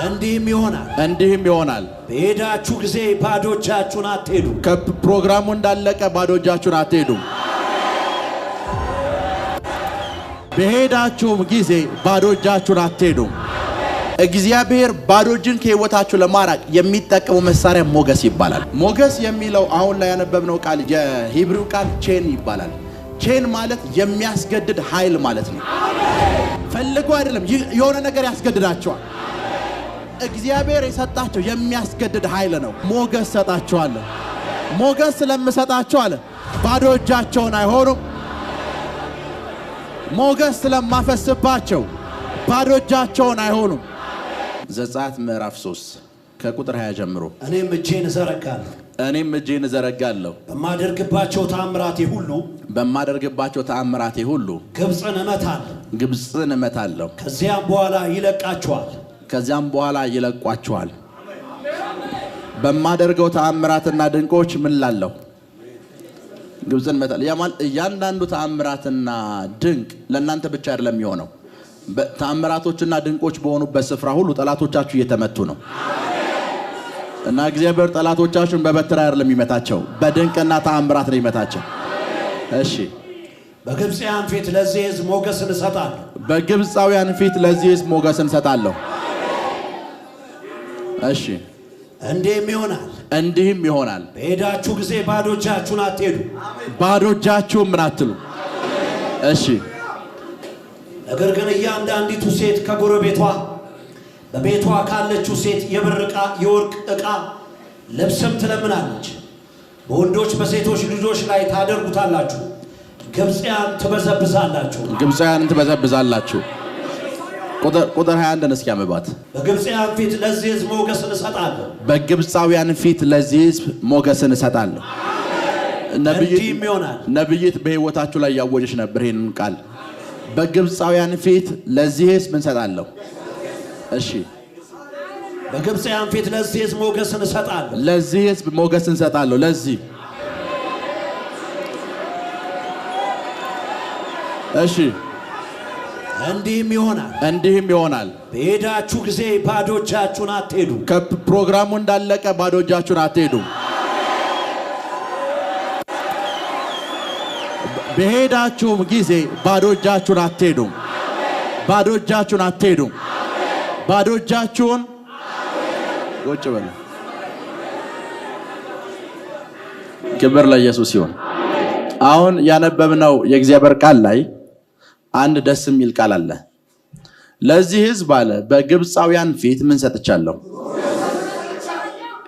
እንዲህም ይሆናል፣ እንዲህም ይሆናል፣ በሄዳችሁ ጊዜ ባዶ እጃችሁን አትሄዱም። ከፕሮግራሙ እንዳለቀ ባዶ እጃችሁን አትሄዱም። በሄዳችሁም ጊዜ ባዶ እጃችሁን አትሄዱም። እግዚአብሔር ባዶ እጅን ከህይወታችሁ ለማራቅ የሚጠቀመው መሳሪያ ሞገስ ይባላል። ሞገስ የሚለው አሁን ላይ ያነበብነው ቃል የ Hebrew ቃል ቼን ይባላል። ቼን ማለት የሚያስገድድ ኃይል ማለት ነው። ፈልጎ አይደለም፣ የሆነ ነገር ያስገድዳቸዋል። እግዚአብሔር የሰጣቸው የሚያስገድድ ኃይል ነው። ሞገስ ሰጣቸዋለሁ። ሞገስ ስለምሰጣቸው አለ ባዶ እጃቸውን አይሆኑም። ሞገስ ስለማፈስባቸው ባዶ እጃቸውን አይሆኑም። ዘጸአት ምዕራፍ 3 ከቁጥር 20 ጀምሮ። እኔም እጄን እዘረጋለሁ፣ እኔም እጄን እዘረጋለሁ፣ በማደርግባቸው ተአምራቴ ሁሉ በማደርግባቸው ተአምራቴ ሁሉ ግብፅን እመታለሁ፣ ግብፅን እመታለሁ፣ ከዚያም በኋላ ይለቃችኋል። ከዚያም በኋላ ይለቋችኋል። በማደርገው ተአምራትና ድንቆች ምን ላለሁ? ግብፅን እመታለሁ። ያ ማለት እያንዳንዱ ተአምራትና ድንቅ ለእናንተ ብቻ አይደለም የሚሆነው። ተአምራቶችና ድንቆች በሆኑበት ስፍራ ሁሉ ጠላቶቻችሁ እየተመቱ ነው። እና እግዚአብሔር ጠላቶቻችሁን በበትር አይደለም የሚመታቸው፣ በድንቅና ተአምራት ነው የሚመታቸው። እሺ፣ በግብፃውያን ፊት ለዚህ ሕዝብ ሞገስን እሰጣለሁ፣ በግብፃውያን ፊት ለዚህ ሕዝብ ሞገስን እሰጣለሁ። እሺ፣ እንዲህም ይሆናል፣ እንዲህም ይሆናል፣ በሄዳችሁ ጊዜ ባዶ እጃችሁን አትሄዱ። ባዶ እጃችሁን ምን አትሉ። እሺ፣ ነገር ግን እያንዳንዲቱ ሴት ከጎረቤቷ በቤቷ ካለችው ሴት የብር ዕቃ፣ የወርቅ ዕቃ፣ ልብስም ትለምናለች። በወንዶች በሴቶች ልጆች ላይ ታደርጉታላችሁ፣ ግብፃውያን ትበዘብዛላችሁ። ግብፃውያንን ትበዘብዛላችሁ። ቁጥር 21 እስኪ አንብባት። በግብፃውያን ፊት ለዚህ ሕዝብ ሞገስን እሰጣለሁ፣ በግብፃውያን ፊት ለዚህ ሕዝብ ሞገስን እሰጣለሁ። እንዲህም ይሆናል፣ ነብይት በሕይወታችሁ ላይ ያወጀች ነበር ይሄንን ቃል። በግብፃውያን ፊት ለዚህ ሕዝብ እንሰጣለሁ። እሺ፣ በግብፃውያን ፊት ለዚህ ሕዝብ ሞገስን እሰጣለሁ፣ ለዚህ ሕዝብ ሞገስን እሰጣለሁ። ለዚህ እሺ፣ እንዲህም ይሆናል፣ እንዲህም ይሆናል፣ በሄዳችሁ ጊዜ ባዶ እጃችሁን አትሄዱ። ከፕሮግራሙ እንዳለቀ ባዶ እጃችሁን አትሄዱም። በሄዳችሁም ጊዜ ባዶ እጃችሁን አትሄዱም። ባዶ እጃችሁን አትሄዱም። ባዶ እጃችሁን ቁጭ በሉ። ክብር ለኢየሱስ ይሁን። አሁን ያነበብነው የእግዚአብሔር ቃል ላይ አንድ ደስ የሚል ቃል አለ። ለዚህ ሕዝብ አለ በግብፃውያን ፊት ምን ሰጥቻለሁ?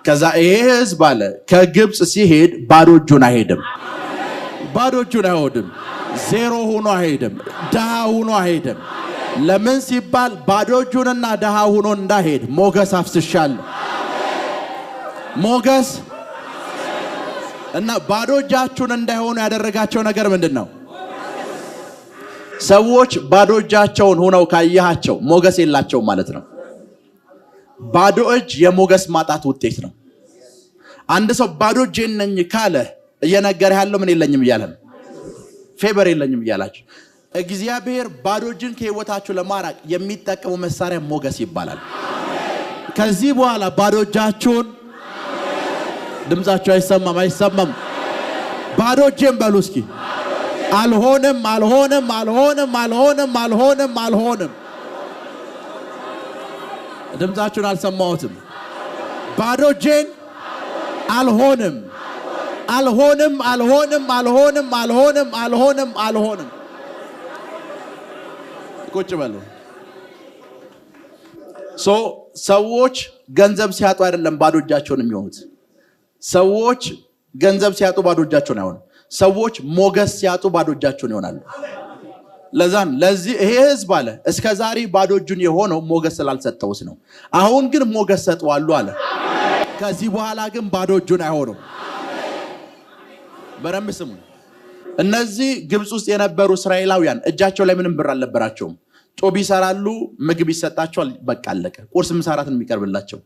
ከዛ ይሄ ሕዝብ አለ ከግብፅ ሲሄድ ባዶ እጁን አይሄድም። ባዶ እጁን አይሄድም። ዜሮ ሆኖ አይሄድም። ድሃ ሆኖ አይሄድም። ለምን ሲባል ባዶ እጁንና ድሃ ሆኖ እንዳይሄድ ሞገስ አፍስሻለሁ። ሞገስ እና ባዶ እጃችሁን እንዳይሆኑ ያደረጋቸው ነገር ምንድን ነው? ሰዎች ባዶ እጃቸውን ሆነው ካየሃቸው ሞገስ የላቸውም ማለት ነው። ባዶ እጅ የሞገስ ማጣት ውጤት ነው። አንድ ሰው ባዶ እጄን ነኝ ካለ እየነገረ ያለው ምን የለኝም እያለ ነው። favor የለኝም እያላችሁ። እግዚአብሔር ባዶ እጅን ከህይወታችሁ ለማራቅ የሚጠቀመው መሳሪያ ሞገስ ይባላል። ከዚህ በኋላ ባዶ እጃችሁን፣ ድምጻችሁ አይሰማም፣ አይሰማም። ባዶ እጄን በሉ እስኪ። አልሆንም፣ አልሆንም፣ አልሆንም፣ አልሆንም፣ አልሆንም፣ አልሆንም። ድምጻችሁን አልሰማሁትም። ባዶ እጄን አልሆንም፣ አልሆንም፣ አልሆንም፣ አልሆንም፣ አልሆንም፣ አልሆንም፣ አልሆንም። ቁጭ በሉ። ሰዎች ገንዘብ ሲያጡ አይደለም ባዶ እጃቸውን የሚሆኑት። ሰዎች ገንዘብ ሲያጡ ባዶ እጃቸውን አይሆኑም። ሰዎች ሞገስ ሲያጡ ባዶ እጃቸውን ይሆናሉ። ለዛን ለዚህ ይሄ ህዝብ አለ እስከ ዛሬ ባዶ እጁን የሆነው ሞገስ ስላልሰጠውስ ነው። አሁን ግን ሞገስ ሰጠዋሉ አለ። ከዚህ በኋላ ግን ባዶ እጁን አይሆኑም። በደንብ ስሙ። እነዚህ ግብፅ ውስጥ የነበሩ እስራኤላውያን እጃቸው ላይ ምንም ብር አልነበራቸውም። ጦብ ይሰራሉ፣ ምግብ ይሰጣቸዋል፣ በቃ አለቀ። ቁርስ ምሳ፣ እራት የሚቀርብላቸው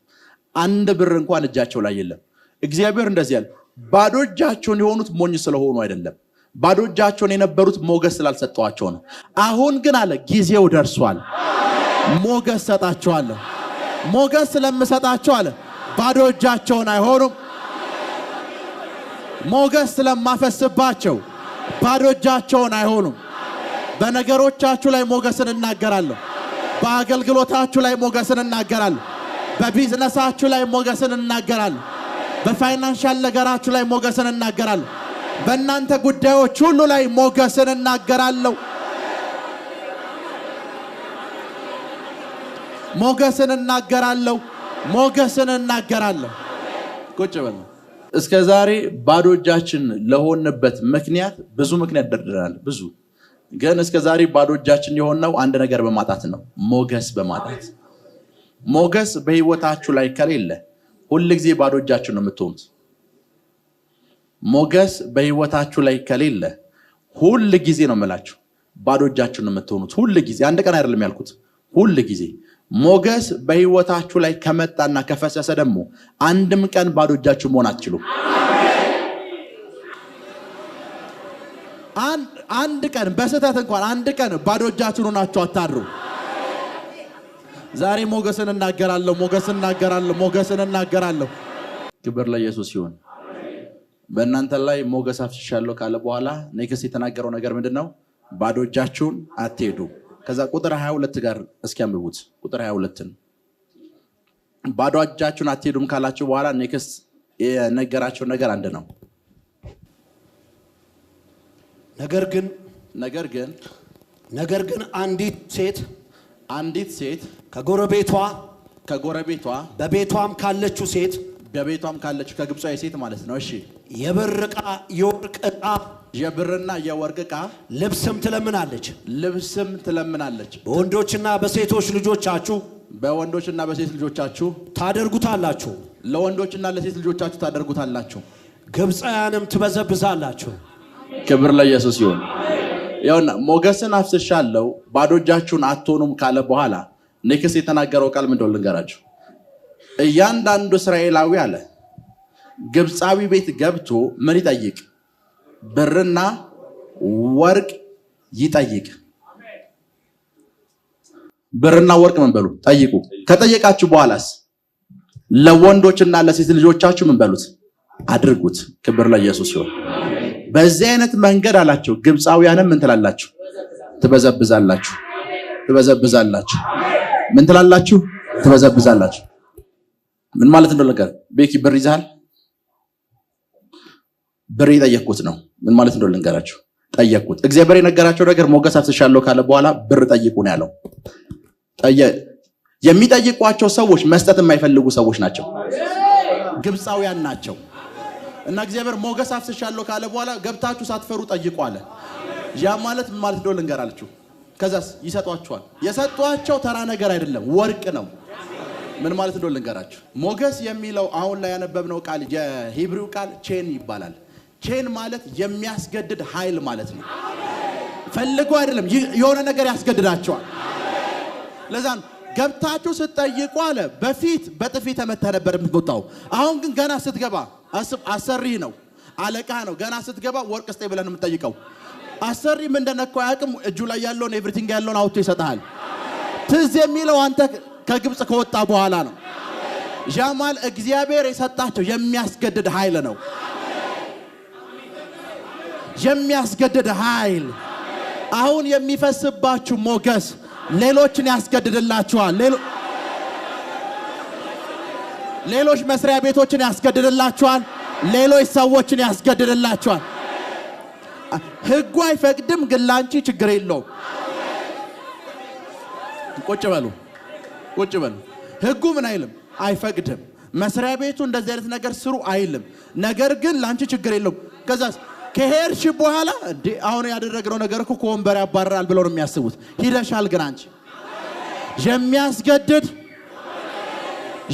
አንድ ብር እንኳን እጃቸው ላይ የለም። እግዚአብሔር እንደዚህ ያለ ባዶ እጃቸውን የሆኑት ሞኝ ስለሆኑ አይደለም። ባዶ እጃቸውን የነበሩት ሞገስ ስላልሰጠዋቸው ነው። አሁን ግን አለ ጊዜው ደርሷል፣ ሞገስ ሰጣቸዋለሁ። ሞገስ ስለምሰጣቸው አለ ባዶ እጃቸውን አይሆኑም። ሞገስ ስለማፈስባቸው ባዶ እጃቸውን አይሆኑም። በነገሮቻችሁ ላይ ሞገስን እናገራለሁ። በአገልግሎታችሁ ላይ ሞገስን እናገራለሁ። በቢዝነሳችሁ ላይ ሞገስን እናገራለሁ። በ financial ነገራችሁ ላይ ሞገስን እናገራለሁ። በእናንተ ጉዳዮች ሁሉ ላይ ሞገስን እናገራለሁ። ሞገስን እናገራለሁ። ሞገስን እናገራለሁ። ቁጭ በል። እስከ ዛሬ ባዶ እጃችን ለሆንበት ምክንያት ብዙ ምክንያት ደርድረናል። ብዙ ግን እስከ ዛሬ ባዶ እጃችን የሆነው አንድ ነገር በማጣት ነው፣ ሞገስ በማጣት። ሞገስ በህይወታችሁ ላይ ከሌለ ሁል ጊዜ ባዶ እጃችሁ ነው የምትሆኑት። ሞገስ በህይወታችሁ ላይ ከሌለ ሁል ጊዜ ነው የምላችሁ ባዶ እጃችሁ ነው የምትሆኑት። ሁል ጊዜ፣ አንድ ቀን አይደለም ያልኩት፣ ሁል ጊዜ። ሞገስ በህይወታችሁ ላይ ከመጣና ከፈሰሰ ደግሞ አንድም ቀን ባዶ እጃችሁ መሆን አትችሉም። አንድ ቀን በስህተት እንኳን አንድ ቀን ባዶ እጃችሁን ሆናችሁ አታድሩ። ዛሬ ሞገስን እናገራለሁ፣ ሞገስን እናገራለሁ፣ ሞገስን እናገራለሁ። ክብር ለኢየሱስ ይሁን። በእናንተ ላይ ሞገስ አፍስሻለሁ ካለ በኋላ next የተናገረው ነገር ምንድነው? ባዶ እጃችሁን አትሄዱ። ከዛ ቁጥር 22 ጋር እስኪ አንብቡት። ቁጥር 22ን ባዶ እጃችሁን አትሄዱም ካላችሁ በኋላ next የነገራቸው ነገር አንድ ነው። ነገር ግን ነገር ግን ነገር ግን አንዲት ሴት አንዲት ሴት ከጎረቤቷ ከጎረቤቷ በቤቷም ካለችው ሴት በቤቷም ካለችው ከግብፃዊ ሴት ማለት ነው። እሺ የብር ዕቃ የወርቅ ዕቃ የብርና የወርቅ ዕቃ ልብስም ትለምናለች። ልብስም ትለምናለች። በወንዶችና በሴቶች ልጆቻችሁ በወንዶችና በሴት ልጆቻችሁ ታደርጉታላችሁ፣ ለወንዶችና ለሴት ልጆቻችሁ ታደርጉታላችሁ፣ ግብፃውያንም ትበዘብዛላችሁ። ክብር ለኢየሱስ ይሁን። ይኸውና ሞገስን አፍስሻለሁ ባዶ እጃችሁን አትሆኑም ካለ በኋላ next የተናገረው ቃል ምንድነው ልንገራችሁ። እያንዳንዱ እስራኤላዊ አለ ግብፃዊ ቤት ገብቶ ምን ይጠይቅ? ብርና ወርቅ ይጠይቅ። ብርና ወርቅ ምን በሉ ጠይቁ። ከጠየቃችሁ በኋላስ ለወንዶችና ለሴት ልጆቻችሁ ምን በሉት አድርጉት። ክብር ለኢየሱስ ይሁን። በዚህ አይነት መንገድ አላቸው ግብፃውያንም ምን ትላላችሁ? ትበዘብዛላችሁ። ትበዘብዛላችሁ። ምን ትላላችሁ? ትበዘብዛላችሁ። ምን ማለት እንደሆነ ነገር ቤኪ ብር ይዘሃል? ብር የጠየቅኩት ነው። ምን ማለት እንደሆነ ልንገራችሁ። ጠየቅኩት። እግዚአብሔር የነገራቸው ነገር ሞገስ አፍስሻለሁ ካለ በኋላ ብር ጠይቁ ነው ያለው። የሚጠይቋቸው ሰዎች መስጠት የማይፈልጉ ሰዎች ናቸው፣ ግብፃውያን ናቸው። እና እግዚአብሔር ሞገስ አፍስሻለሁ ካለ በኋላ ገብታችሁ ሳትፈሩ ጠይቁ አለ። ያ ማለት ምን ማለት እንደሆነ ልንገራችሁ። ከዛስ ይሰጧቸዋል። የሰጧቸው ተራ ነገር አይደለም፣ ወርቅ ነው። ምን ማለት እንደሆነ ልንገራችሁ። ሞገስ የሚለው አሁን ላይ ያነበብነው ቃል የ Hebrew ቃል ቼን ይባላል። ቼን ማለት የሚያስገድድ ኃይል ማለት ነው። ፈልጎ አይደለም፣ የሆነ ነገር ያስገድዳቸዋል። ለዛ ነው ገብታችሁ ስትጠይቁ አለ። በፊት በጥፊ ተመተህ ነበር የምትወጣው። አሁን ግን ገና ስትገባ አሰሪ ነው አለቃ ነው። ገና ስትገባ ወርቅ ስጠኝ ብለህ ነው የምትጠይቀው። አሰሪ ምን እንደነካው አያውቅም። እጁ ላይ ያለውን everything ያለውን አውጥቶ ይሰጥሃል። ትዝ የሚለው አንተ ከግብፅ ከወጣ በኋላ ነው። ዣማል እግዚአብሔር የሰጣቸው የሚያስገድድ ኃይል ነው። የሚያስገድድ ኃይል አሁን የሚፈስባችሁ ሞገስ ሌሎችን ያስገድድላችኋል። ሌሎች መስሪያ ቤቶችን ያስገድድላችኋል። ሌሎች ሰዎችን ያስገድድላችኋል። ሕጉ አይፈቅድም፣ ግን ላንቺ ችግር የለውም። ቁጭ በሉ ቁጭ በሉ። ሕጉ ምን አይልም፣ አይፈቅድም። መስሪያ ቤቱ እንደዚህ አይነት ነገር ስሩ አይልም። ነገር ግን ላንቺ ችግር የለውም። ከዛስ ከሄድሽ በኋላ እንዴ አሁን ያደረግነው ነገር እኮ ከወንበር ያባርራል ብለው ነው የሚያስቡት። ሂደሻል፣ ግን አንቺ የሚያስገድድ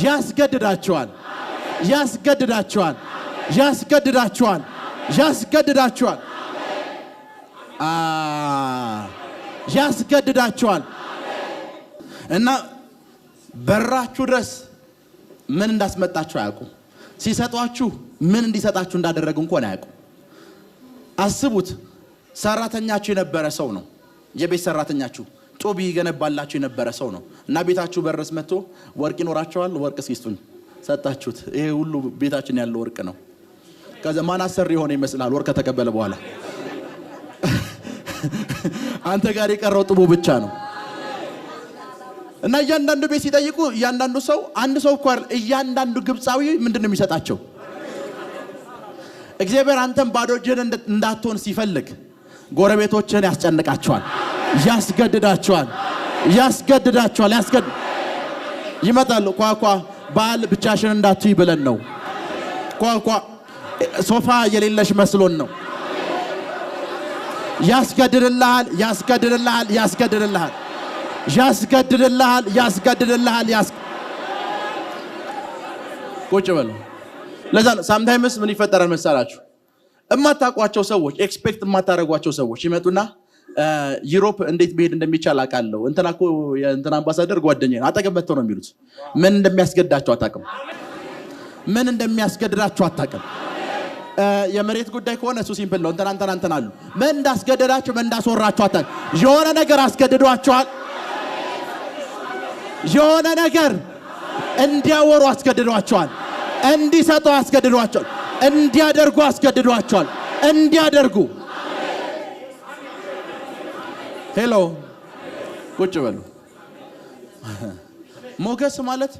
ያስገድዳቸዋል፣ ያስገድዳቸዋል፣ ያስገድዳቸዋል፣ ያስገድዳቸዋል፣ ያስገድዳቸዋል። እና በራችሁ ድረስ ምን እንዳስመጣችሁ አያውቁም። ሲሰጧችሁ ምን እንዲሰጣችሁ እንዳደረጉ እንኳን አያውቁም። አስቡት፣ ሰራተኛችሁ የነበረ ሰው ነው፣ የቤት ሰራተኛችሁ። ጡብ ይገነባላችሁ የነበረ ሰው ነው። እና ቤታችሁ በረስ መጥቶ ወርቅ ይኖራቸዋል፣ ወርቅ ሲስጡኝ ሰጣችሁት። ይሄ ሁሉ ቤታችን ያለው ወርቅ ነው። ከዛ ማን አሰሪ የሆነ ይመስላል? ወርቅ ከተቀበለ በኋላ አንተ ጋር የቀረው ጡቡ ብቻ ነው። እና እያንዳንዱ ቤት ሲጠይቁ እያንዳንዱ ሰው አንድ ሰው እኮ አይደል፣ እያንዳንዱ ግብፃዊ ምንድነው የሚሰጣቸው? እግዚአብሔር አንተም ባዶ እጅህን እንዳትሆን ሲፈልግ ጎረቤቶችህን ያስጨንቃቸዋል፣ ያስገድዳቸዋል፣ ያስገድዳቸዋል። ይመጣሉ። ኳኳ ባል ብቻሽን እንዳትይ ብለን ነው። ኳኳ ሶፋ የሌለሽ መስሎን ነው። ያስገድድልሃል፣ ያስገድድልሃል፣ ያስገድድልሃል፣ ያስገድድልሃል፣ ያስገድድልሃል። ቁጭ በሉ። ለዛ ነው sometimes ምን ይፈጠራል መሰላችሁ? እማታውቋቸው ሰዎች፣ expect የማታደርጓቸው ሰዎች ይመጡና Europe እንዴት መሄድ እንደሚቻል አውቃለሁ፣ እንትና እኮ የእንትና አምባሳደር ጓደኛዬ ነው፣ አጠገብ መጥተው ነው የሚሉት። ምን እንደሚያስገድዳቸው አታውቅም። ምን እንደሚያስገድዳቸው አታውቅም። የመሬት ጉዳይ ከሆነ እሱ simple ነው። እንትና እንትና እንትና አሉ። ምን እንዳስገደዳቸው ምን እንዳስወራቸው አታውቅም። የሆነ ነገር አስገድዷቸዋል። የሆነ ነገር እንዲያወሩ አስገድዷቸዋል። እንዲሰጡ አስገድዷቸዋል። እንዲያደርጉ አስገድዷቸዋል። እንዲያደርጉ። Hello ቁጭ በሉ። ሞገስ ማለት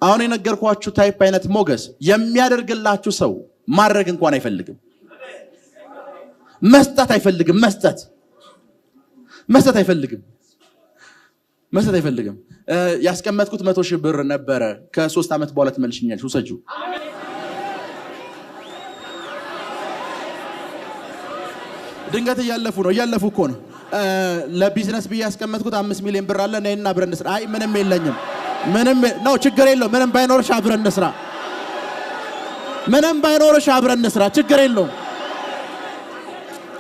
አሁን የነገርኳችሁ type አይነት ሞገስ የሚያደርግላችሁ ሰው ማድረግ እንኳን አይፈልግም። መስጠት አይፈልግም። መስጠት መስጠት አይፈልግም። መስጠት አይፈልግም። ያስቀመጥኩት 100,000 ብር ነበረ፣ ከ3 ዓመት በኋላ ትመልሽኛለሽ፣ ውሰጂው። ድንገት እያለፉ ነው፣ እያለፉ እኮ ነው። ለቢዝነስ ብዬ ያስቀመጥኩት 5 ሚሊዮን ብር አለ፣ ነይና አብረን እንስራ። አይ ምንም የለኝም፣ ምንም ነው፣ ችግር የለውም። ምንም ባይኖርሽ አብረን እንስራ። ምንም ባይኖርሽ አብረን እንስራ፣ ችግር የለውም።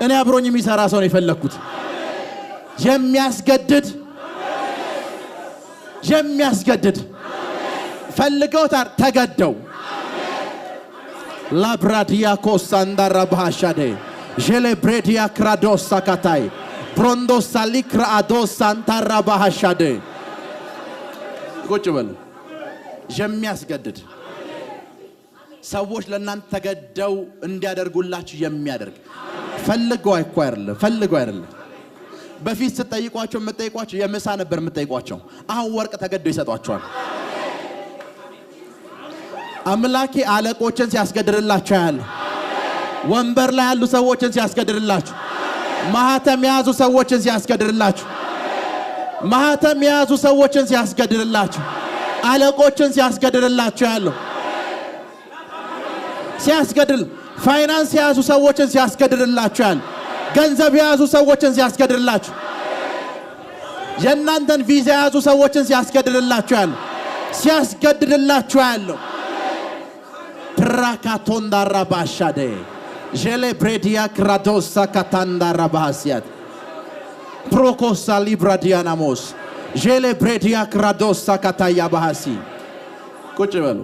እኔ አብሮኝ የሚሰራ ሰው ነው የፈለኩት። የሚያስገድድ የሚያስገድድ ፈልገው ተገደው። ላብራዲያ ኮሳንዳራ ባሻዴ ጀሌብሬዲያ ክራዶሳ ካታይ ብሮንዶሳ ሊክራዶሳ አንታራ ባሻዴ። ቁጭ በሉ። የሚያስገድድ ሰዎች ለእናንተ ተገደው እንዲያደርጉላችሁ የሚያደርግ ፈልገው እኮ አይደለም፣ ፈልገው አይደለም። በፊት ስትጠይቋቸው የምትጠይቋቸው የምሳ ነበር የምትጠይቋቸው። አሁን ወርቅ ተገደው ይሰጧቸዋል። አምላኬ አለቆችን ሲያስገድድላቸው ያለ፣ ወንበር ላይ ያሉ ሰዎችን ሲያስገድድላችሁ፣ ማህተም የያዙ ሰዎችን ሲያስገድድላችሁ፣ ማህተም የያዙ ሰዎችን ሲያስገድድላችሁ፣ አለቆችን ሲያስገድድላችሁ ያለው ሲያስገድል፣ ፋይናንስ የያዙ ሰዎችን ሲያስገድድላችሁ ያለው፣ ገንዘብ የያዙ ሰዎችን ሲያስገድድላችሁ፣ የእናንተን ቪዛ የያዙ ሰዎችን ሲያስገድድላችሁ ያለው፣ ሲያስገድድላችሁ ያለው። ፕራካቶንዳራ ባሻዴ ጀሌብሬዲያ ክራዶሳ ካታንዳራ ባሃሲያት ፕሮኮሳ ሊብራዲያናሞስ ጀሌብሬዲያ ክራዶሳ ካታያ ባሃሲ። ቁጭ በሉ።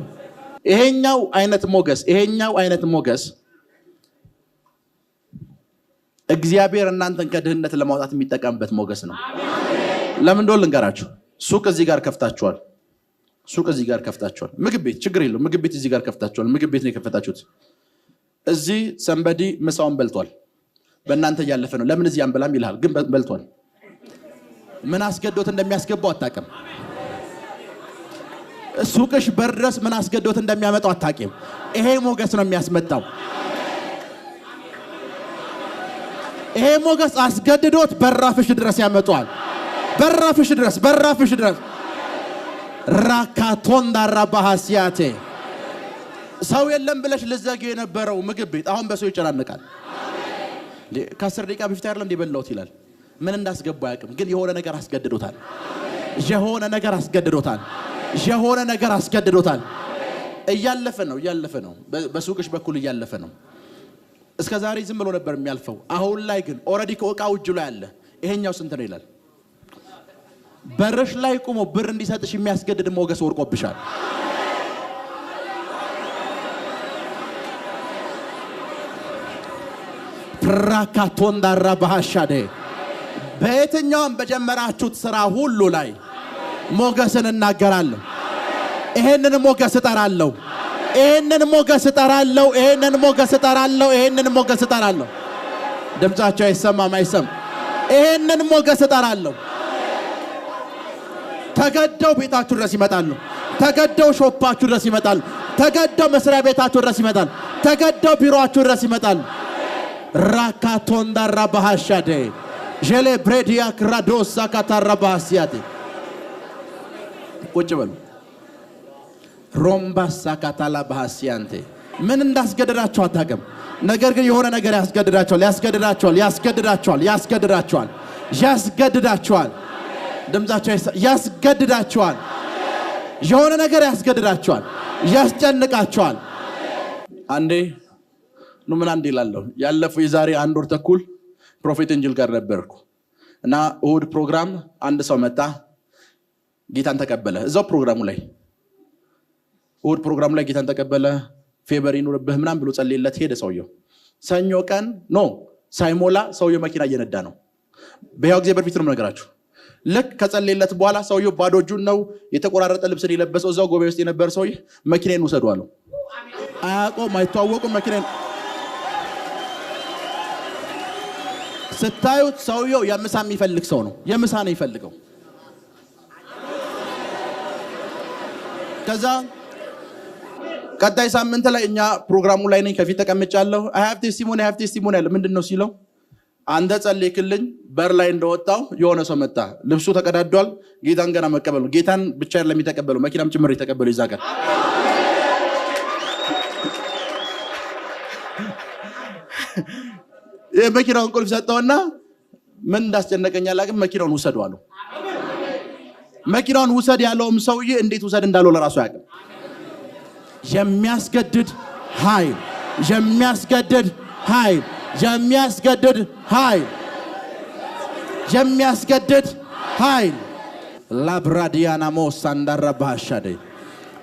ይሄኛው አይነት ሞገስ፣ ይሄኛው አይነት ሞገስ እግዚአብሔር እናንተን ከድህነት ለማውጣት የሚጠቀምበት ሞገስ ነው። ለምን እንደሆነ ልንገራችሁ። ሱቅ እዚህ ጋር ከፍታችኋል። ሱቅ እዚህ ጋር ከፍታችኋል። ምግብ ቤት ችግር የለውም። ምግብ ቤት እዚህ ጋር ከፍታችኋል። ምግብ ቤት ነው የከፈታችሁት። እዚህ somebody ምሳውን በልቷል። በእናንተ እያለፈ ነው። ለምን እዚህ አንበላም ይልሃል፣ ግን በልቷል። ምን አስገዶት እንደሚያስገባው አታውቅም። ሱቅሽ በር ድረስ ምን አስገዶት እንደሚያመጣው አታውቂም። ይሄ ሞገስ ነው የሚያስመጣው። ይሄ ሞገስ አስገድዶት በራፍሽ ድረስ ያመጣዋል። በራፍሽ ድረስ፣ በራፍሽ ድረስ። ራካቶንዳራ ባሃሲያቴ። ሰው የለም ብለሽ ልዘጊው የነበረው ምግብ ቤት አሁን በሰው ይጨናነቃል። ከ10 ደቂቃ በፊት አይደለም እንደ በላሁት ይላል። ምን እንዳስገባው አያውቅም፣ ግን የሆነ ነገር አስገድዶታል። የሆነ ነገር አስገድዶታል። የሆነ ነገር አስገድዶታል። እያለፈ ነው፣ እያለፈ ነው። በሱቅሽ በኩል እያለፈ ነው። እስከ ዛሬ ዝም ብሎ ነበር የሚያልፈው። አሁን ላይ ግን already ከእቃው እጁ ላይ አለ። ይሄኛው ስንት ነው ይላል። በርሽ ላይ ቆሞ ብር እንዲሰጥሽ የሚያስገድድ ሞገስ ወርቆብሻል። ፕራካቶንዳራ ባሃሻዴ። በየትኛውም በጀመራችሁት ስራ ሁሉ ላይ ሞገስን እናገራለሁ። ይሄንን ሞገስ እጠራለሁ። ይሄንን ሞገስ እጠራለሁ። ይሄንን ሞገስ እጠራለሁ። ይሄንን ሞገስ እጠራለሁ። ድምጻቸው አይሰማም፣ አይሰማም። ይሄንን ሞገስ እጠራለሁ። ተገደው ቤታችሁ ድረስ ይመጣሉ። ተገደው shop ኣችሁ ድረስ ይመጣሉ። ተገደው መስሪያ ቤታችሁ ድረስ ይመጣሉ። ተገደው ቢሮአችሁ ድረስ ይመጣሉ። ራካቶንዳራ ባሃሻዴ ዤሌ ብሬዲያ ክራዶሳ ካታራ ባሃሲያቴ ቁጭ በሉ። ሮምባሳ ካታላ ባሃሲያንቴ ምን እንዳስገደዳቸው አታውቅም። ነገር ግን የሆነ ነገር ያስገድዳቸዋል፣ ያስገድዳቸዋል፣ ያስገድዳቸዋል፣ ያስገድዳቸዋል፣ ያስገድዳቸዋል። ድምጻቸው ያስገድዳቸዋል። የሆነ ነገር ያስገድዳቸዋል፣ ያስጨንቃቸዋል። አንዴ ኑ ምን አንዴ እላለሁ። ያለፈው የዛሬ 1 ወር ተኩል Prophet Angel ጋር ነበርኩ እና እሁድ ፕሮግራም አንድ ሰው መጣ፣ ጌታን ተቀበለ። እዛው ፕሮግራሙ ላይ እሁድ ፕሮግራሙ ላይ ጌታን ተቀበለ። favor ይኑርብህ ምናምን ብሎ ጸልይለት ሄደ ሰውየው። ሰኞ ቀን no ሳይሞላ ሰውየው መኪና እየነዳ ነው። በሕያው እግዚአብሔር ፊት ነው የምነግራችሁ። ልክ ከጸለየለት በኋላ ሰውየው ባዶ እጁን ነው፣ የተቆራረጠ ልብስን የለበሰው። እዛው ጉባኤ ውስጥ የነበረ ሰውዬ መኪናዬን ውሰዱ አለው። አያውቀውም፣ አይተዋወቁም። መኪናዬን ስታዩት ሰውየው የምሳ የሚፈልግ ሰው ነው። የምሳ ነው የሚፈልገው። ከዛ ቀጣይ ሳምንት ላይ እኛ ፕሮግራሙ ላይ ነኝ፣ ከፊት ተቀምጫለሁ። I have testimony, I have testimony አለ። ምንድነው ሲለው አንተ ጸልይክልኝ በር ላይ እንደወጣው የሆነ ሰው መጣ። ልብሱ ተቀዳዷል። ጌታን ገና መቀበሉ ጌታን ብቻ አይደለም የተቀበለው መኪናም ጭምር የተቀበለው ይዛ ጋር የመኪናውን ቁልፍ ሰጠውና ምን እንዳስጨነቀኝ አላውቅም፣ መኪናውን ውሰዱ አለው። መኪናውን ውሰድ ያለውም ሰውዬ እንዴት ውሰድ እንዳለው ለራሱ አያውቅም። የሚያስገድድ ኃይል፣ የሚያስገድድ ኃይል፣ የሚያስገድድ ኃይል፣ የሚያስገድድ ኃይል። ላብራዲያና ሞሳንዳራ ባሻዴ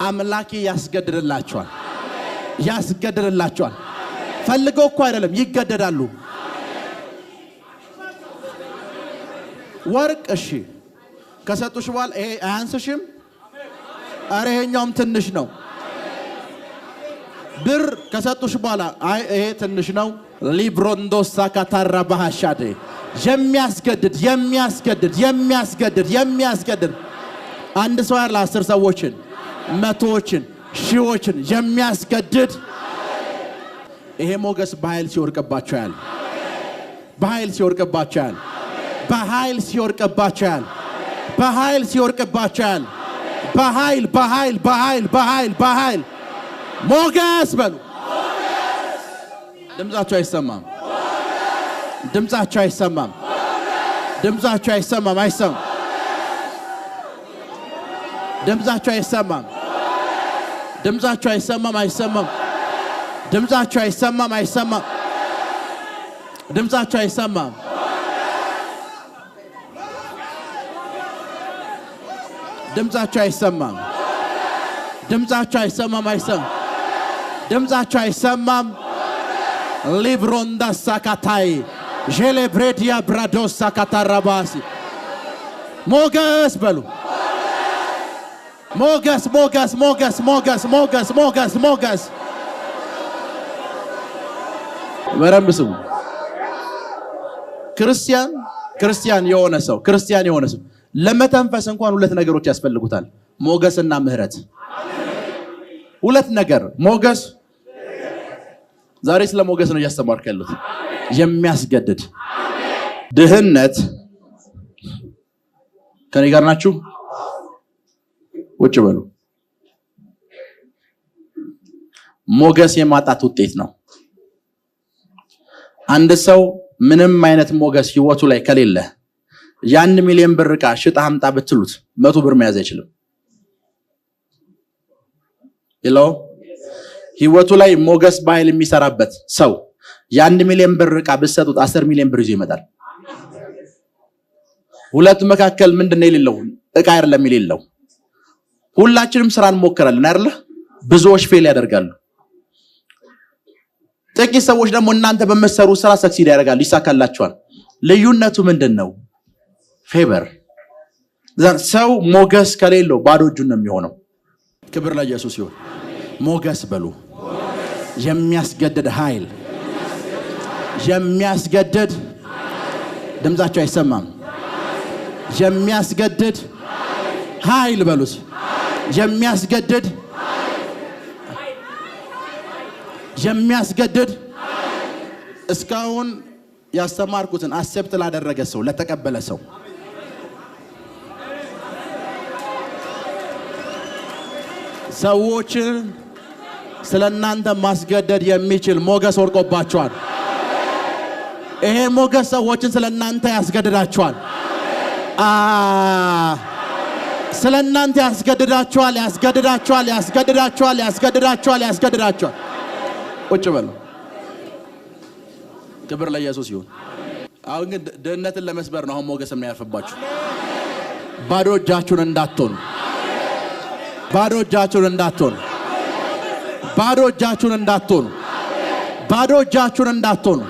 አምላኬ ያስገድድላቸዋል፣ ያስገድድላቸዋል። ፈልገው እኮ አይደለም ይገደዳሉ። ወርቅ እሺ ከሰጡሽ በኋላ ይሄ አያንስሽም? ኧረ ይሄኛውም ትንሽ ነው። ብር ከሰጡሽ በኋላ አይ ይሄ ትንሽ ነው። ሊብሮንዶሳ ካታራ ባሃሻዴ የሚያስገድድ የሚያስገድድ የሚያስገድድ የሚያስገድድ አንድ ሰው ያለ 10 ሰዎችን መቶዎችን ሺዎችን የሚያስገድድ ይሄ ሞገስ በኃይል ሲወርቅባቸው ያል፣ በኃይል ሲወርቅባቸው ያል፣ በኃይል ሲወርቅባቸው ያል፣ በኃይል ሲወርቅባቸው ያል፣ በኃይል በኃይል በኃይል በኃይል በኃይል ሞገስ በሉ። ድምጻቸው አይሰማም። ድምጻቸው አይሰማም። ድምጻቸው አይሰማም። አይሰማም። ድምጻቸው አይሰማም። ድምጻቸው አይሰማም። አይሰማም። ድምጻቸው አይሰማም። አይሰማም። ድምጻቸው አይሰማም። ድምጻቸው አይሰማም። ድምጻቸው አይሰማም። አይሰማም። ድምጻቸው አይሰማም። ሊብሮንዳ ሳካታይ ዤሌብሬዲያ ብራዶሳ ካታራባሲ ሞገስ በሉ። ሞገስ ሞገስ ሞገስ ሞገስ ሞገስ ሞገስ ሞገስ። በደንብ ስሙ። ክርስቲያን የሆነ ሰው ክርስቲያን የሆነ ሰው ለመተንፈስ እንኳን ሁለት ነገሮች ያስፈልጉታል፣ ሞገስና ምህረት። ሁለት ነገር ሞገስ። ዛሬ ስለ ሞገስ ነው እያስተማርኩ ያለሁት። የሚያስገድድ ድህነት ከኔ ጋር ናችሁ? ውጭ በሉ። ሞገስ የማጣት ውጤት ነው። አንድ ሰው ምንም አይነት ሞገስ ህይወቱ ላይ ከሌለ ያን ሚሊዮን ብር ዕቃ ሽጣ አምጣ ብትሉት 100 ብር መያዝ አይችልም። ይለው ህይወቱ ላይ ሞገስ በኃይል የሚሰራበት ሰው ያን ሚሊዮን ብር ዕቃ ብትሰጡት 10 ሚሊዮን ብር ይዞ ይመጣል። ሁለቱ መካከል ምንድነው የሌለው? ዕቃ አይደለም የሌለው። ሁላችንም ስራ እንሞክራለን አይደለ? ብዙዎች fail ያደርጋሉ። ጥቂት ሰዎች ደግሞ እናንተ በምትሰሩ ስራ succeed ያደርጋሉ፣ ይሳካላቸዋል። ልዩነቱ ምንድነው? Favor። ሰው ሞገስ ከሌለው ባዶ እጁን ነው የሚሆነው። ክብር ለኢየሱስ ይሁን። ሞገስ በሉ። የሚያስገድድ ኃይል፣ የሚያስገድድ ድምጻቸው አይሰማም። የሚያስገድድ ኃይል በሉት። የሚያስገድድ የሚያስገድድ እስካሁን ያስተማርኩትን accept ላደረገ ሰው፣ ለተቀበለ ሰው ሰዎችን ስለናንተ ማስገደድ የሚችል ሞገስ ወርቆባቸዋል። ይሄ ሞገስ ሰዎችን ስለናንተ ያስገድዳቸዋል። ስለናንተ ያስገድዳቸዋል፣ ያስገድዳቸዋል፣ ያስገድዳቸዋል፣ ያስገድዳቸዋል፣ ያስገድዳቸዋል። ቁጭ በሉ። ክብር ለኢየሱስ ይሁን። አሁን ግን ድህነትን ለመስበር ነው አሁን ሞገስ የሚያርፍባችሁ። ባዶ እጃችሁን እንዳትሆኑ፣ ባዶ እጃችሁን እንዳትሆኑ፣ ባዶ እጃችሁን እንዳትሆኑ፣ ባዶ እጃችሁን እንዳትሆኑ፣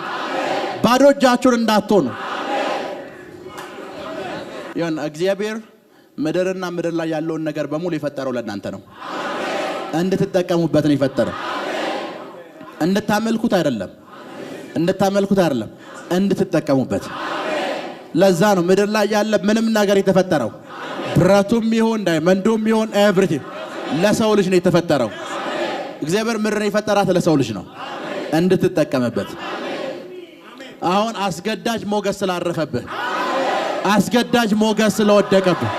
ባዶ እጃችሁን እንዳትሆኑ። ይሁን እግዚአብሔር ምድርና ምድር ላይ ያለውን ነገር በሙሉ የፈጠረው ለእናንተ ነው። እንድትጠቀሙበት ነው የፈጠረው። እንድታመልኩት አይደለም፣ እንድታመልኩት አይደለም፣ እንድትጠቀሙበት። ለዛ ነው ምድር ላይ ያለ ምንም ነገር የተፈጠረው፣ ብረቱም ይሁን diamond ኡም ይሁን everything ለሰው ልጅ ነው የተፈጠረው። እግዚአብሔር ምድርን የፈጠራት ለሰው ልጅ ነው፣ እንድትጠቀምበት። አሁን አስገዳጅ ሞገስ ስላረፈብህ፣ አስገዳጅ ሞገስ ስለወደቀብህ፣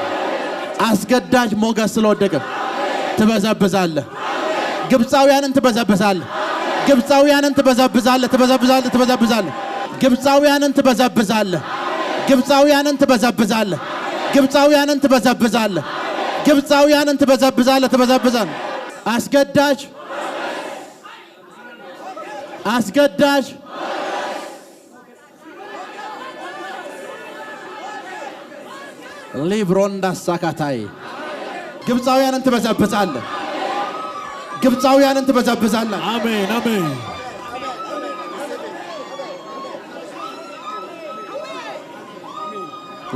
አስገዳጅ ሞገስ ስለወደቀብህ ትበዘብዛለህ። ግብፃውያንን ትበዘብዛለህ። ግብፃውያንን ትበዘብዛለህ፣ ትበዘብዛለህ፣ ትበዘብዛለህ። ግብፃውያንን ትበዘብዛለህ። ግብፃውያንን ትበዘብዛለህ። ግብፃውያንን ትበዘብዛለህ። ግብፃውያንን ትበዘብዛለህ፣ ትበዘብዛለህ። አስገዳጅ አስገዳጅ ሊብሮንዳ ሳካታይ ግብፃውያንን ትበዘብዛለህ። ግብፃውያንን ትበዘብዛለህ። አሜን አሜን።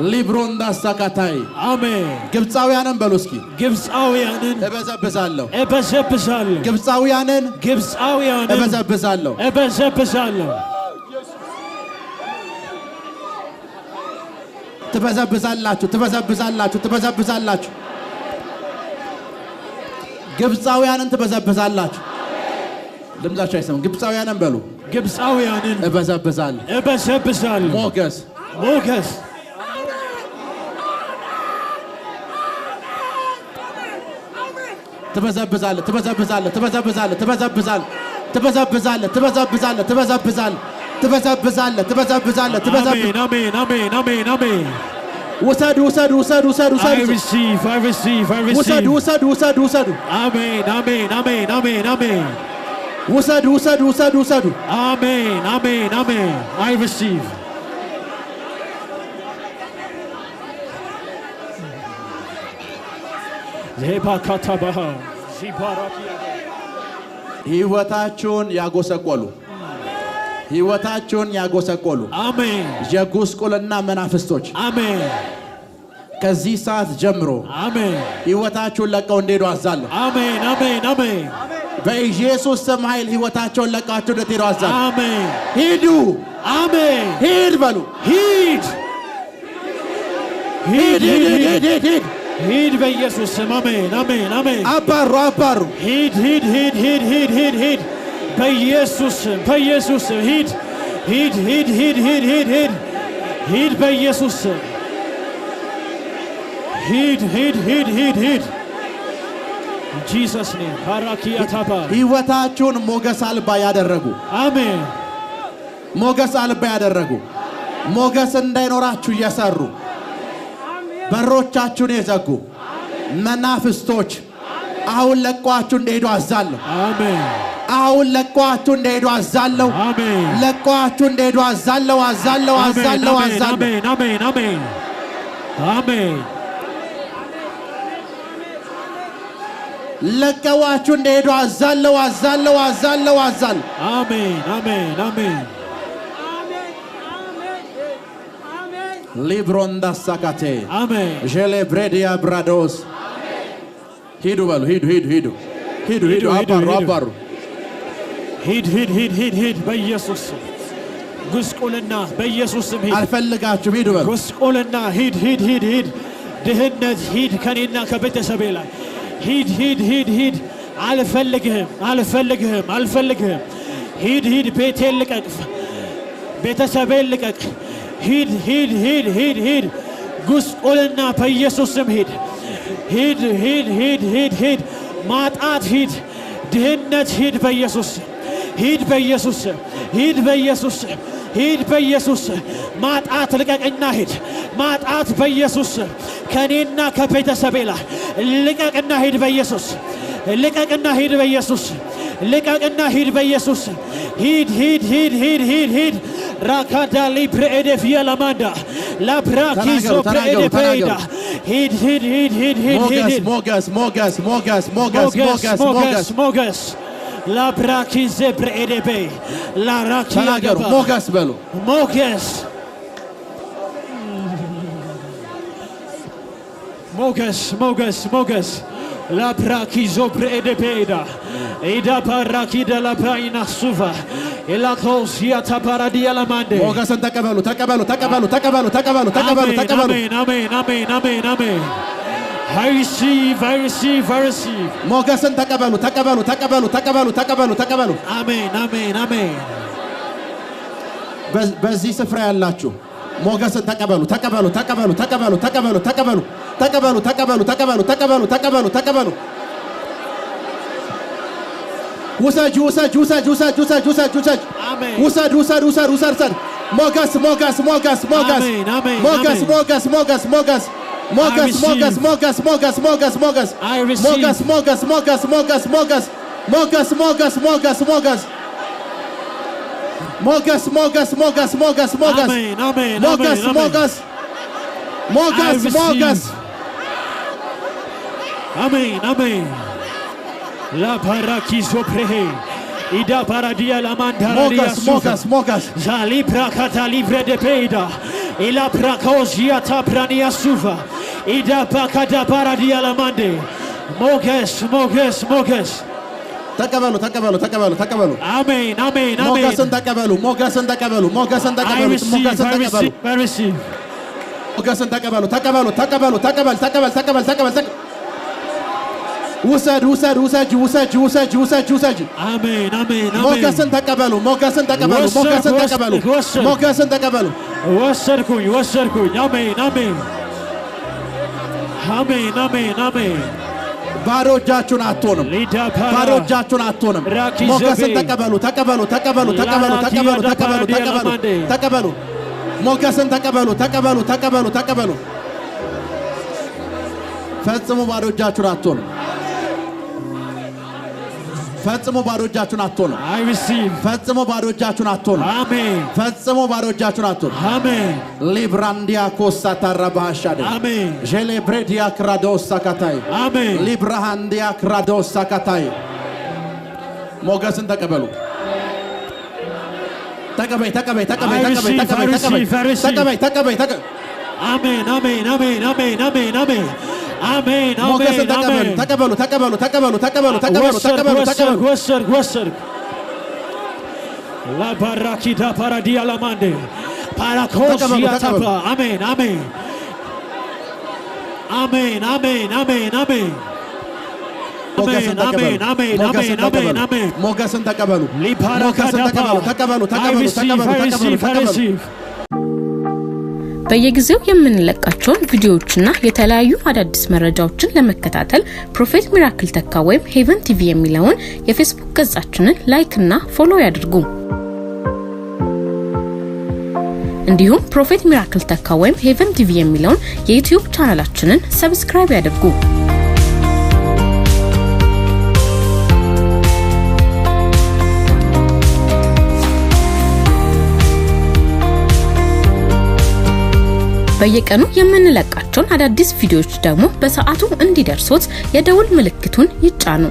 ሊብሮንዳ ሳካታይ አሜን። ግብፃውያንን በሉ እስኪ። ግብፃውያንን እበዘብዛለሁ። እበዘብዛለሁ። ግብፃውያንን ግብፃውያንን እበዘብዛለሁ። እበዘብዛለሁ። ትበዘብዛላችሁ፣ ትበዘብዛላችሁ፣ ትበዘብዛላችሁ። ግብፃውያንን ትበዘብዛላችሁ። ድምጻችሁ አይሰማም። ግብፃውያንን በሉ። ግብፃውያንን እበዘብዛለሁ። እበዘብዛለሁ። ሞገስ ሞገስ ትበዘብዛለህ፣ ትበዘብዛለህ፣ ትበዘብዛለህ፣ ትበዘብዛለህ፣ ትበዘብዛለህ፣ ትበዘብዛለህ፣ ትበዘብዛለህ፣ ትበዘብዛለህ፣ ትበዘብዛለህ፣ ትበዘብዛለህ። አሜን አሜን አሜን አሜን አሜን። ውሰዱ፣ ውሰዱ፣ ውሰዱ፣ ውሰዱ፣ I ውሰዱ፣ receive, I receive, I ውሰዱ፣ receive. ውሰዱ፣ ውሰዱ፣ ውሰዱ፣ አሜን አሜን አሜን አሜን አሜን ውሰዱ፣ ውሰዱ፣ ውሰዱ፣ ውሰዱ። አሜን አሜን አሜን። I receive. ዜባካታባሃ ዚባራኪያ ህይወታችሁን ያጎሰቆሉ፣ ህይወታችሁን ያጎሰቆሉ አሜን የጉስቁልና መናፍስቶች አሜን ከዚህ ሰዓት ጀምሮ አሜን ህይወታችሁን ለቀው እንዲሄዱ አዛለሁ። አሜን አሜን አሜን በኢየሱስ ስም ኃይል ህይወታቸውን ለቃችሁ እንድትሄዱ አዛለሁ። አሜን ሂዱ፣ አሜን። ሂድ በሉ። ሂድ ሂድ፣ ሂድ ሂድ፣ ሂድ ሂድ፣ ሂድ፣ ሂድ። ሂድ በኢየሱስ ስም አሜን አሜን አሜን። አባሩ፣ አባሩ። ሂድ ሂድ ሂድ ሂድ ሂድ ሂድ ሂድ በኢየሱስ ስም በኢየሱስ ስም ሂድ ሂድ ሂድ ሂድ ሂድ ሂድ ሂድ ሂድ በኢየሱስ ስም ሂድ ሂድ ሂድ ሂድ ሂድ Jesus name ባራኪያታባ ህይወታችሁን ሞገስ አልባ ያደረጉ፣ አሜን ሞገስ አልባ ያደረጉ፣ ሞገስ እንዳይኖራችሁ እየሰሩ በሮቻችሁን የዘጉ መናፍስቶች አሁን ለቋችሁ እንደሄዱ አዛለሁ። አሜን አሁን ለቋችሁ እንደሄዱ አዛለሁ። አሜን ለቋችሁ እንደሄዱ አዛለሁ፣ አዛለሁ፣ አዛለሁ፣ አዛለሁ። አሜን አሜን አሜን አሜን ለቀዋችሁ እንደሄዱ አዛለሁ፣ አዛለሁ፣ አዛለሁ፣ አዛለሁ። አሜን አሜን አሜን ሊብሮንዳሳካቴ አሜን። ዤሌብሬዲያ ብራዶስ። ሂዱ በሉ፣ ሂዱ ሂዱ ሂዱ ሂዱ ሂዱ። ሂዱ፣ አባሩ ሂዱ። አባሩ። ሂድ ሂድ ሂድ ሂድ ሂድ፣ በኢየሱስ ስም። ጉስቁልና በኢየሱስ ስም ሂድ። አልፈልጋችሁም፣ ሂዱ በሉ። ጉስቁልና ሂድ ሂድ ሂድ ሂድ። ድህነት ሂድ፣ ከኔና ከቤተሰቤ ላይ ሂድ ሂድ ሂድ ሂድ። አልፈልግህም፣ አልፈልግህም፣ አልፈልግህም። ሂድ ሂድ። ቤቴን ልቀቅ፣ ቤተሰቤን ልቀቅ። ሂድ ሂድ ሂድ ሂድ ሂድ። ጉስቁልና በኢየሱስ ስም ሂድ ሂድ ሂድ ሂድ ሂድ ሂድ። ማጣት ሂድ፣ ድህነት ሂድ፣ በኢየሱስ ስም ሂድ፣ በኢየሱስ ስም ሂድ፣ በኢየሱስ ስም ሂድ፣ በኢየሱስ ስም። ማጣት ልቀቅና ሂድ። ማጣት በኢየሱስ ስም ከእኔና ከቤተሰቤ ላይ ልቀቅና ሂድ፣ በኢየሱስ ልቀቅና ሂድ፣ በኢየሱስ ልቀቅና ሂድ፣ በኢየሱስ ሂድ ሂድ ሂድ ሂድ ሂድ ሂድ። ራካዳ ሊብሬኤዴፍ የላማንዳ ላብራኪዞ ተናገሩ፣ ተናገሩ፣ ብሬኤዴፌዳ። ተናገሩ። ሂድ ሂድ ሂድ ሂድ ሂድ ሞገስ ሂድ። ሞገስ ሞገስ ሞገስ ሞገስ ሞገስ ሞገስ ሞገስ ሞገስ። ሞገስ ላብራኪዜ ብሬኤዴቤ ላራኪ ተናገሩ። ያገባ። ሞገስ በሉ። ሞገስ ሞገስ ሞገስ ሞገስ ላብራኪዞ ብሬኤዴቤዳ ኢዳ ባራኪ ደላብራይና ሱቫ ኢላኮስ ያታባራዲያ ላማንዴ። ሞገስን ተቀበሉ ተቀበሉ ተቀበሉ ተቀበሉ ተቀበሉ ተቀበሉ። አሜን። ተቀበሉ። አሜን አሜን አሜን አሜን አሜን። I receive, I receive, I receive. ሞገስን ተቀበሉ ተቀበሉ ተቀበሉ ተቀበሉ ተቀበሉ ተቀበሉ። አሜን አሜን አሜን። በዚህ ስፍራ ያላችሁ ሞገስን ተቀበሉ ተቀበሉ ተቀበሉ ተቀበሉ ተቀበሉ ተቀበሉ ተቀበሉ ተቀበሉ ተቀበሉ ተቀበሉ ተቀበሉ ተቀበሉ። ውሰጅ ውሰጅ ውሰጅ ውሰጅ ውሰጅ ውሰጅ ውሰጅ። አሜን። ውሰድ ውሰድ ውሰድ ውሰድ ውሰድ። ሞገስ ሞገስ ሞገስ ሞገስ። አሜን፣ አሜን፣ ሞገስ አሜን። ሞገስ ሞገስ ሞገስ ሞገስ I receive. ሞገስ ሞገስ ሞገስ ሞገስ ሞገስ። I receive. ሞገስ ሞገስ ሞገስ ሞገስ ሞገስ ሞገስ ሞገስ ሞገስ ሞገስ ሞገስ ሞገስ ሞገስ ሞገስ ሞገስ። አሜን አሜን ሞገስ አሜን አሜን። ሞገስ ሞገስ I receive. ሞገስ። አሜን አሜን። ላባራኪዞ ፕሬሄ ኢዳ ባራዲያ ላማንዳራዲያ ሞገስ ሱቫ ሞገስ ሞገስ። ዛሊ ብራካታ ሊብረ ደፔዳ ኢላ ብራካኦዚያ ታብራኒያ ሱቫ ኢዳ ባካዳ ባራዲያ ላማንዴ። ሞገስ ሞገስ ሞገስ። ተቀበሉ ተቀበሉ ተቀበሉ ተቀበሉ። አሜን አሜን አሜን። ሞገስን ተቀበሉ ሞገስን ተቀበሉ ሞገስን I ተቀበሉ receive, ሞገስን I ተቀበሉ። receive, I receive. ሞገስን ተቀበሉ ተቀበሉ ተቀበሉ ተቀበል ተቀበል ተቀበል ተቀበል ተቀበል። ውሰድ ውሰድ ውሰጅ ውሰጅ ውሰጅ ውሰጅ ውሰጅ። አሜን አሜን አሜን። ሞገስን ተቀበሉ ሞገስን ተቀበሉ ወሰድኩ፣ ሞገስን ወሰድኩ፣ ተቀበሉ። ወሰድኩ። ሞገስን ተቀበሉ። ወሰድኩኝ ወሰድኩኝ። አሜን አሜን አሜን አሜን አሜን። ባዶ እጃችሁን አትሆንም። ሊዳ ፓራ ባዶ እጃችሁን አትሆንም። ራኪ ሞገስን ዘቤ። ተቀበሉ ተቀበሉ ተቀበሉ ተቀበሉ ላራኪ ተቀበሉ ያዳ ተቀበሉ ፓራዲያ ተቀበሉ ላማንዴ። ተቀበሉ። ሞገስን ተቀበሉ ተቀበሉ ተቀበሉ ተቀበሉ። ፈጽሞ ባዶ እጃችሁን አትሆንም። ፈጽሞ ባዶ እጃችሁን አትሆንም። I receive. ፈጽሞ ባዶ እጃችሁን አትሆንም። አሜን። ፈጽሞ ባዶ እጃችሁን አትሆንም። አሜን። ሊብራንዲያ ኮሳ ታራባሃሻደ አሜን። ዤሌብሬዲያ ክራዶሳ ካታይ አሜን። ሊብራሃንዲያ ክራዶሳ ካታይ። ሞገስን ተቀበሉ። ተቀበይ ተቀበይ ተቀበይ I ተቀበይ receive, ተቀበይ I ተቀበይ receive, I receive. ተቀበይ ተቀበይ ተቀበይ። አሜን አሜን አሜን አሜን አሜን አሜን አሜን ሞገስን አሜን ተቀበሉ አሜን። ተቀበሉ ተቀበሉ ተቀበሉ ተቀበሉ ተቀበሉ ወሰድኩ ተቀበሉ ተቀበሉ። ወሰድኩ ወሰድኩ ወሰድኩ። ላባራኪዳ ፓራዲያ ላማንዴ ፓራኮሲያ ተቀበሉ፣ ተቀበሉ። ታፓ። አሜን አሜን አሜን አሜን አሜን አሜን። ሞገስን ተቀበሉ። አሜን አሜን ሞገስን አሜን ተቀበሉ። አሜን አሜን። ሞገስን ተቀበሉ። ሞገስን ሊፓራካዳፓ። ተቀበሉ ተቀበሉ I ተቀበሉ receive, ተቀበሉ I ተቀበሉ receive, I ተቀበሉ። receive. በየጊዜው የምንለቃቸውን ቪዲዮዎችና የተለያዩ አዳዲስ መረጃዎችን ለመከታተል Prophet ሚራክል ተካ ወይም Heaven TV የሚለውን የፌስቡክ ገጻችንን like እና follow ያድርጉ። እንዲሁም Prophet ሚራክል ተካ ወይም Heaven TV የሚለውን የዩቲዩብ ቻናላችንን subscribe ያድርጉ። በየቀኑ የምንለቃቸውን አዳዲስ ቪዲዮዎች ደግሞ በሰዓቱ እንዲደርሶት የደውል ምልክቱን ይጫኑ።